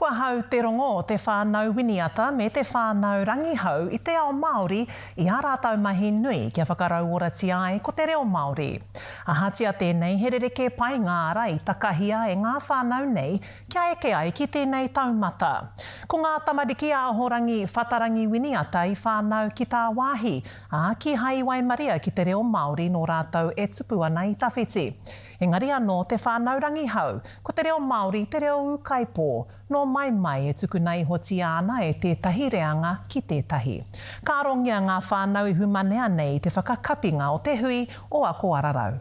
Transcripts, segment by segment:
Kua hau te rongo o te whānau Winiata me te whānau Rangihau i te ao Māori i ā rātou mahi nui kia whakarauoratia ai ko te reo Māori. Ahatia tēnei he rerekē pai ngā ara i takahia e ngā whānau nei kia eke ai ki tēnei taumata. Ko ngā tamariki a Ahorangi Whatarangi Winiata i whānau ki tāwāhi, ā, kīhai i waimaria ki te reo Māori nō rātou e tupu ana i tawhiti. Engari anō te whānau Rangihau, ko te reo Māori te reo ūkaipō, nō mai mai e tukuna ihotia ana e tētahi reanga ki tētahi. Ka arongia ngā whānau ihumanea nei i te whakakapinga o te hui o Ako Ararau.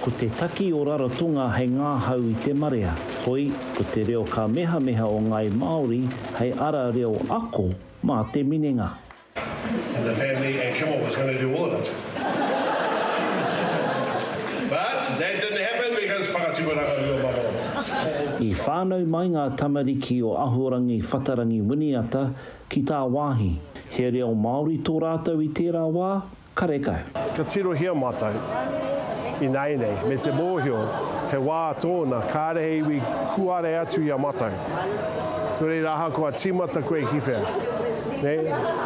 Ko te taki o Rarotonga hei ngahau i te marea, hoi, ko te reo kāmehameha o Ngāi Māori hei ara reo ako mā te minenga. And the family and Kimmel was going to do all of it. But that didn't happen because Whakatupuranga 2000. I whānau mai ngā tamariki o Ahorangi Whatarangi Winiata ki tāwāhi. He reo Māori tō rātou i tērā wā? Karekau. Ka tirohia mātou ināianei me te mōhio he wā tōna kāre he iwi kuare atu i a mātou. Nō reira ahakoa tīmata koe ki whea, nē,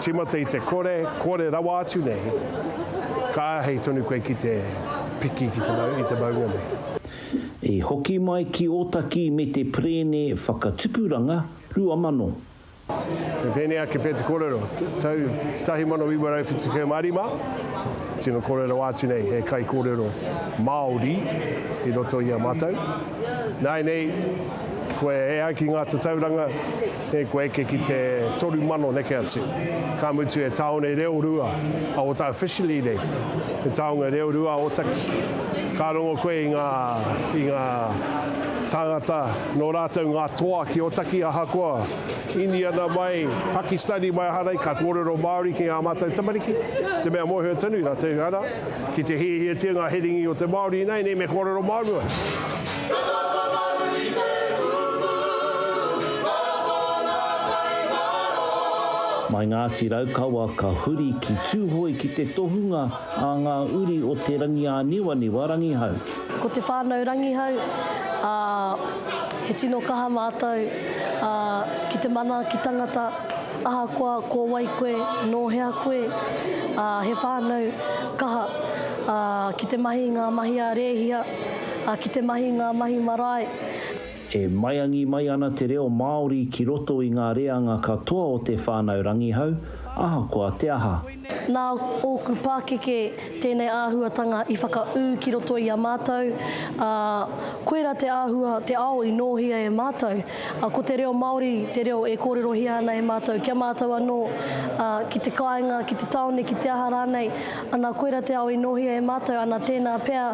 tīmata i te kore, kore rawa atu nei, ka āhei tonu koe ki te piki ki te mau, i te maunga nei. I hoki mai ki Ōtaki me te Perēne Whakatupuranga 2000. Me pēnei ake pea te kōrero, tau 1975, tino kōrero atu nei he kaikōrero Māori i roto i a mātou. Nāianei, kua e ai ki ngā tatauranga, kua eke ki te 3,000 neke atu. Ka mutu he tāone reo rua a Ōtaki, officially nei, he taonga reo rua a Ōtaki. Ka rongo koe i ngā, i ngā tāngata nō rātou ngā toa ki Ōtaki ahakoa Iniana mai, Pakistani mai aha nei, ka kōrero Māori ki ā mātou tamariki, te mea mōhio tonu rātou, arā, ki te hiahiatia ngā heringi o te Māori ināianei me kōrero Māori ai. Ka whakamaru i te kupu, nā tōna kaingaro. Mai Ngāti Raukawa ka huri ki Tūhoe ki te tohunga a ngā uri o Te Rangiāniwaniwa Rangihau. Ko te whānau Rangihau, ā, he tino kaha mātou, ā, ki te manaaki tangata, ahakoa ko wai koe, nō hea koe, ā, he whānau kaha, ā, ki te mahi i ngā mahi a rēhia, ā, ki te mahi i ngā mahi marae. E maiangi mai ana te reo Māori ki roto i ngā reanga katoa o te whānau Rangihau, ahakoa te aha. Nā ōku pākeke tēnei āhuatanga i whakaū ki roto i a mātou, ā, koirā te āhua, te ao i nōhia e mātou. Ā, ko te reo Māori te reo e kōrerohia ana e mātou, ki a mātou anō, ā, ki te kāinga, ki te tāone, ki te aha rānei, ana, koirā te ao i nōhia e mātou, ana, tēnā pea,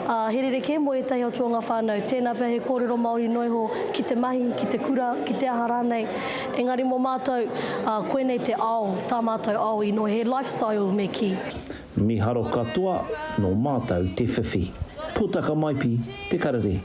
ā, he rerekē mō ētahi atu o ngā whānau, tēnā pea he kōrero Māori noa iho ki te mahi, ki te kura, ki te aha rānei. Engari mō mātou, ā, koinei te ao, tā mātou ao i noho, he lifestyle me kī. Miharo katoa, nō mātou te whiwhi. Potaka Maipi, Te Karere.